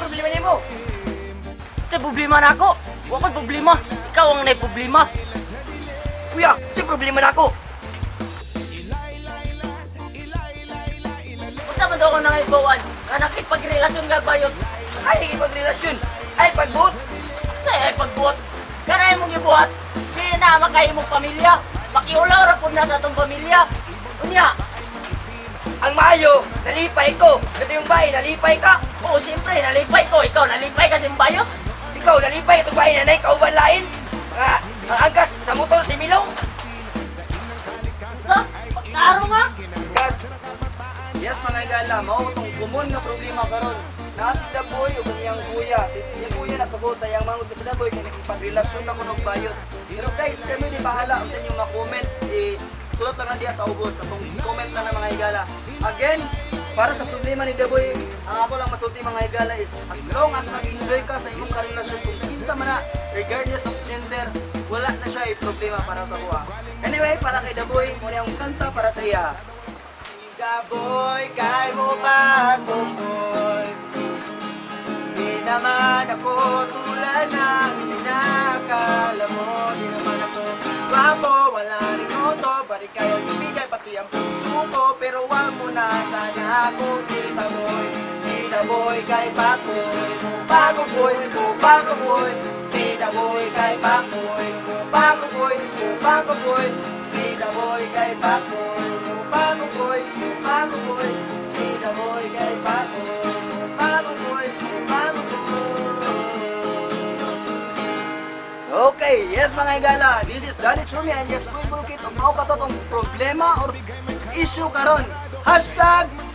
Problema nimo? Sa problema na ako. Wa ko'y problema. Ikaw ang nay problema. Kuya, sa problema nako? Unsa man daw ako nangibawan? Nga nakipagrelasyon nga bayot. Ay, nakipagrelasyon. Ay, pagbuot. Sa ay pagbuot. Kanay mong ibuhat. Di na makay imong pamilya. Makiulaw ra pud na sa atong pamilya. Unya, Ang maayo, nalipay ko. Ito yung bahay, nalipay ka. Oo, siyempre, nalipay ko. Ikaw, nalipay ka sa bayot. Ikaw, nalipay itong bahay nanay, kauban lain. Mga, ang angkas sa motor si Milong. Sa, pagkaro nga. Guys, yes mga higala, mao itong common nga problema karon. Naa si Daboy ug ang iyang kuya. Si iyang kuya nasabot sa iyang mangod si Daboy kay nakipagrelasyon na kuno og bayot. Pero guys, kami ni bahala sa inyong mga comment. Eh, sulat lang na diya sa ubos atong comment na mga higala. Again, para sa problema ni Daboy, ang ako lang masulti mga higala is as long as nag-enjoy ka sa imong karelasyon kung kinsa man na, regardless of gender, wala na siya eh, problema para sa kuha. Anyway, para kay Daboy, muna yung kanta para sa iya. Siga boy, kay mo ba boy? Di naman ako tulad ng inakala mo. Di naman ako gwapo, wala rin auto. Bari kaya ibigay pati ang puso ko. Pero wag mo na sana akong itaboy. Si boy kay Pakoy, mo bago boy, mo bago boy. Si boy kay Pakoy, mo bago boy, mo bago boy. Si boy kay Pakoy, mo bago boy, mo bago boy. Si boy kay Pakoy, mo bago boy, mo bago boy. Okay, yes mga higala, this is Daddy Chumi and yes, we will get mao ka tong problema or issue karon. #.